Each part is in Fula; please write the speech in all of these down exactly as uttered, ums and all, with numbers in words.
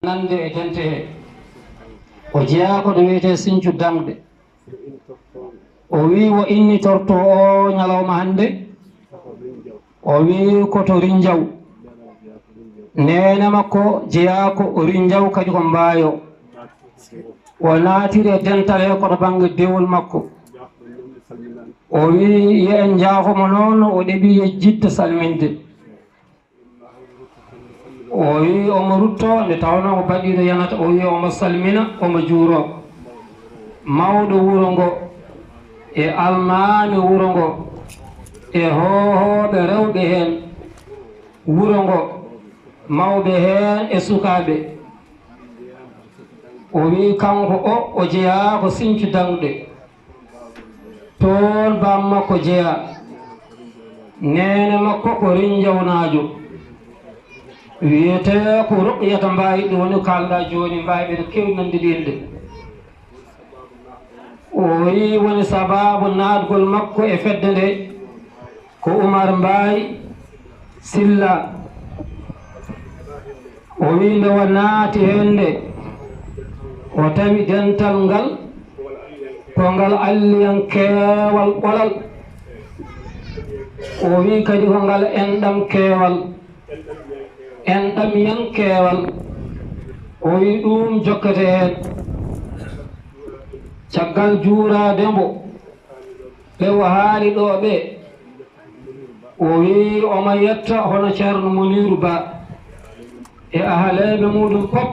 Nande e dente he. O jeyaa ko ɗo wiyetee Sincu Daŋde. O wii wo innitorto o ñalawma hannde. O wii ko to Rinjaw. Neene makko jeyaa ko Rinjaw, kadi ko Mbaayo. O naatiri e dental he koto bannge dewol makko. O wii yo en njaafo mo noon, o ɗeɓi yejjitde salminde. O wii omo rutto nde tawnoo ko baɗiiɗo yanata, o wii omo salmina, omo juuroo. Mawɗo wuro ngo, e almaami wuro ngo, e hoohooɓe rewɓe heen wuro ngo, mawɓe heen e sukaaɓe. O wii kanko o, o jeyaa ko Sincu Daŋde. Toon baam makko jeyaa. Neene makko ko Rinjawnaajo. Wiyetee ko Ruqiyata Mbaayi, ɗum woni kaalɗaa jooni, Mbaayi ɓe no keewi nande ɗiinde. O wii woni sabaabu naatgol makko e fedde nde ko Umar Mbaayi Silla. O wii nde o naati heen nde, o tawi dental ngal ko ngal alliyankeewal ɓolal. O wii kadi ko ngal enɗamkeewal, enɗamyankeewal. O wii ɗum jokkete heen. Caggal juuraade mbo, ɓe o haali ɗo ɓe, o wii omo yetta hono Ceerno Muniiru Ba e ahaleeɓe muuɗum pop,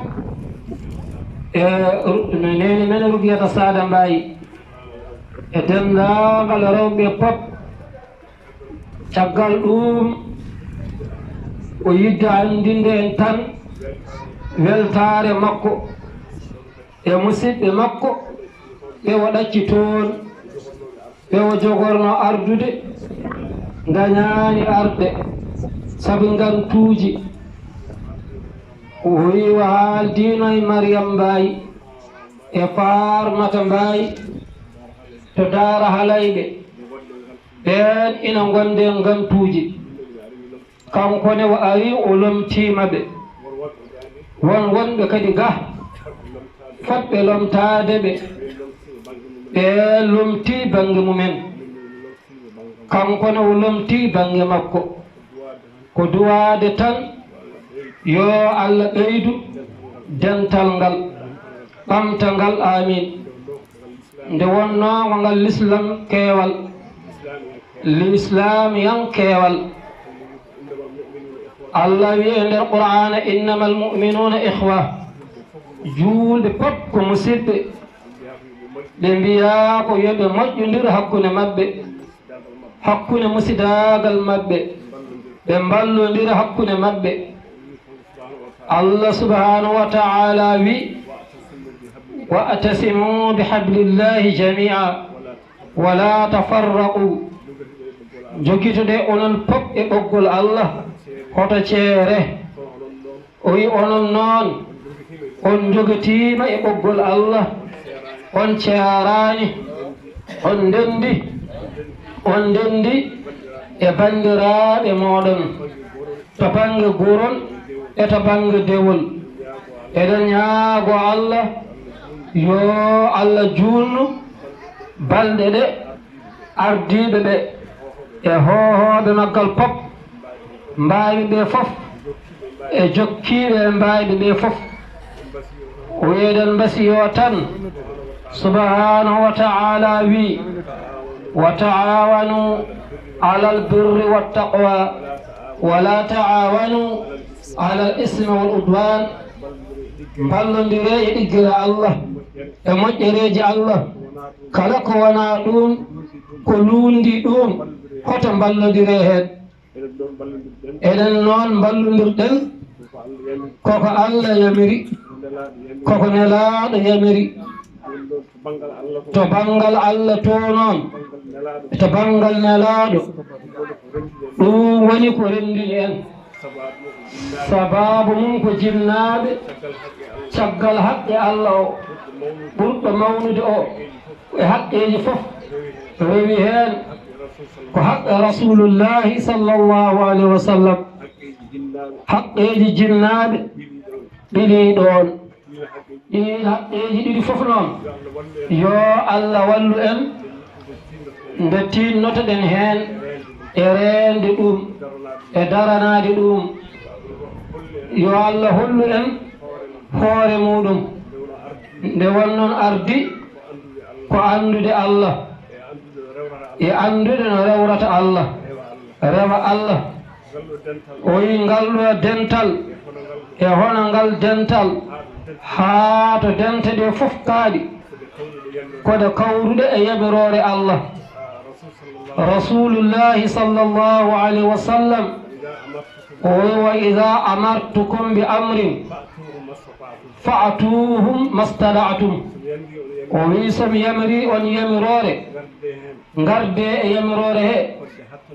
e ru-, neene men Rugiyata Saada Mbaayi, e denndaangal rewɓe pop. Caggal ɗum, o yidde anndinde en tan weltaare makko e musidɓe makko ɓe o ɗacci toon, ɓe o jogorno ardude, ndañaani arde sabu ngantuuji. O wii o haaldiino e Mariyam Mbaay e Faarmata Mbaay to Daara Halayɓe. Ɓeen ina ngonde ngantuuji. Kanko ne o ari, o lomtiima ɓe. Won wonɓe kadi ga, fotɓe lomtaade ɓe, ɓe lomtii bannge mumen. Kanko ne o lomtii bannge makko. Ko duwaade tan, yo Allah ɓeydu dental ngal, ɓamta ngal, aamiin. Nde wonnoongo ngal Lislaam keewal, Lislaam yan keewal. Allah wi'i e nder Qur'aana, "Innamal mu'minuuna ikhwa." Juulɓe pop ko musidɓe. Ɓe mbiyaa ko yo ɓe moƴƴondir hakkunde maɓɓe, hakkunde musidaagal maɓɓe, ɓe mballondira hakkunde maɓɓe. Allah subhaanahu wa ta'ala wi, "Wa'tasimu bihablillahi jami'a, wa la tafarraqu." Njogitoɗe onon pop e ɓoggol Allah, hoto ceere. O wi, "Onon noon, on njogitiima e ɓoggol Allah, on ceeraani, on ndenndi, on ndenndi e banndiraaɓe mooɗon to bannge gurol e to bannge dewol." Eɗen ñaago Allah, yo Allah juulnu balɗe ɗe, ardiiɓe ɓe e hoohooɓe maggal pop, mbaayɓe ɓe fof e jokkiiɓe e mbaayɓe ɓe fof. O eɗen mbasiyo tan, subhaanahu wa ta'ala wi, "Wa ta'awanu alal birri wat taqwa, wa la ta'awanu alal ismi wal udwan." Mballondire e ɗiggira Allah, e moƴƴereeji Allah. Kala ko wonaa ɗum, ko luundi ɗum, hoto mballondire heen. Enen noon mballondirɗen koko Allah yamiri, koko Nelaaɗo yamiri. To banngal Allah to noon, to banngal Nelaaɗo, ɗum woni ko renndini en. Sabaabu mum ko jinnaaɓe, caggal haqqe Allah o ɓurɗo mawnude o, e haqqeeji fof rewi heen, ko haqqe Rasulullahi sallallahu alaihi wa sallam, haqqeeji jinnaaɓe, Pili ɗoon. Ɗiin haqqeeji ɗiɗi fof noon, yo Allah wallu en nde tiinnotoɗen heen e reende ɗum, e daranaade ɗum. Yo Allah hollu en hoore muuɗum, nde wonnoon ardi ko anndude Allah, e anndude no rewrata Allah, rewa Allah. O wiyi ngal ɗo dental, e hono ngal dental, haa to dente ɗe fof kaaɗi, ko ɗe kawruɗe e yamiroore Allah. Rasulullahi sallallahu alayhi wa sallam, o wiyi: "Wa iza amartukum bi amrin, fa'tuhum mastata'tum." O wiyi, so mi yamiri on yamiroore, ngardee e yamiroore he,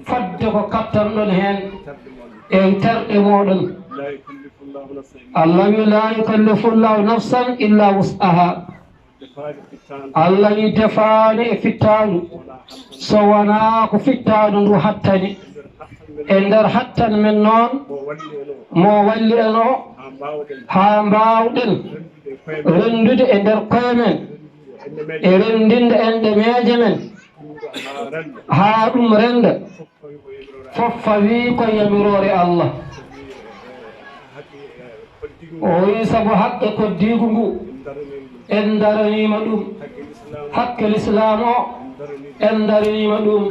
fodde ko kattanɗon heen e terɗe mooɗon. Allah wi: "La yukallifullahu nafsan illa wus'aha." Allah wi: "Defaani e fittaandu so wonaa ko fittaandu ndu hattani." E nder hattan men noon, mo walli en o, haa mbaawɗen renndude e nder koye men, e renndinde enɗe meeje men, haa ɗum rennda, fof fawii ko yamiroore Allah. O wiyi, sabu haqqe koddiigu ngu, en daraniima ɗum. Haqqe lislaam o, en daraniima ɗum.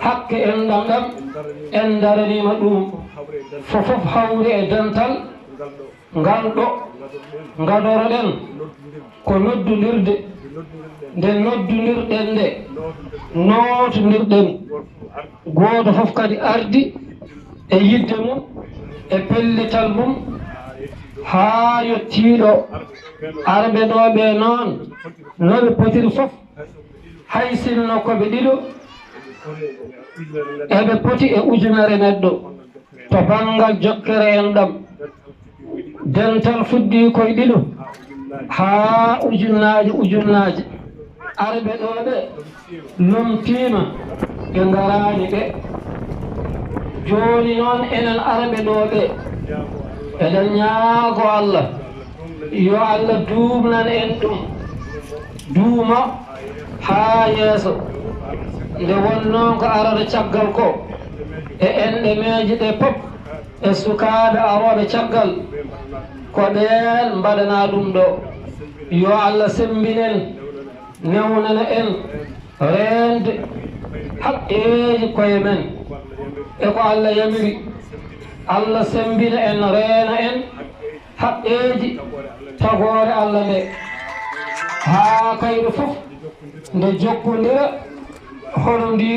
Haqqe enɗam ɗam, en daraniima ɗum. Fof fof hawri e dental ngal ɗo. Ngadoroɗen ko noddondirde. Nde noddondirɗen nde, nootondirɗen. Gooto fof kadi ardi e yiɗde mum, e pellital mum, haa yettii ɗo. Arɓe ɗo ɓe noon, no ɓe potiri fof, hay sinno ko ɓe ɗiɗo, eɓe poti e ujunere neɗɗo to banngal jokkere enɗam. Dental fuɗɗii koye ɗiɗo haa ujunnaaje ujunnaaje. Arɓe ɗo ɓe lomtiima, ɓe ngaraani ɓe. Jooni noon, enen arɓe ɗo ɓe, eɗen ñaago Allah, yo Allah duumnan en ɗum, duuma haa yeeso. Nde wonnoo ko arata caggal ko, e enɗe meeje ɗe pop, e sukaaɓe arooɓe caggal, ko ɓeen mbaɗanaa ɗum ɗo. Yo Allah semmbin en, newnana en reende haqqeeji koye men e ko Allah yamiri. Allah semmbina en, reena en haqqeeji tagoore Allah nde, haa kayre fof nde jokkondira hono ndi.